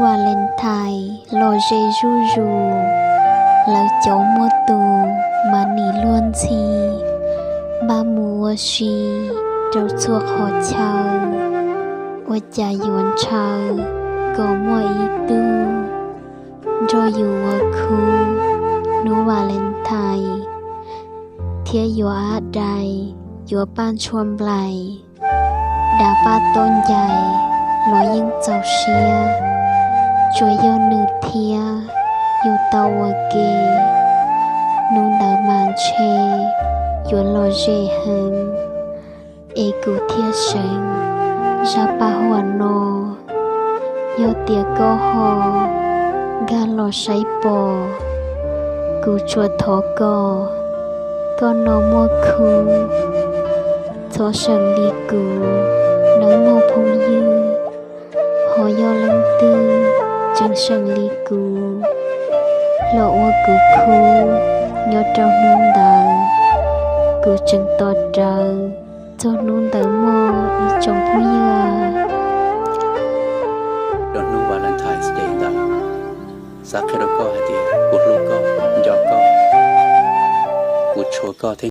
Valentine los ze zuj zus, lawv cov muaj tus mas nim luag ntxhi, npaj mus ua si rau txhua qhov chaw, ua cas yuav ntshaw kom muaj ib tug nrog yus ua khub hnub Valentine, thiab yuav ab dai, yuav paj ntshua nplais, dav paj tob ncais los yeej txaus siab, tsuas yog nws thiab yus tau ua ke, hnub ntawd mas ntshe yuav lom zem heev. Es kuv thiaj seev zaj paj huam no, yog tias koj ho nkag los saib pom, kuv tsuas thov kom koj no muaj khub, txhob seem li kuv, lawv muaj phooj ywg, ho yog leej twg tseem seem li kuv los ua kuv khub nyob rau hnub ntawd, kuv tseem tos rawv txog hnub ntawd mog ib tsoom phooj ywg. Rau hnub Valentine's Day ntawd, xav qhia rau koj hais tias kuv hlub koj, nco koj, kuv tshua koj thiab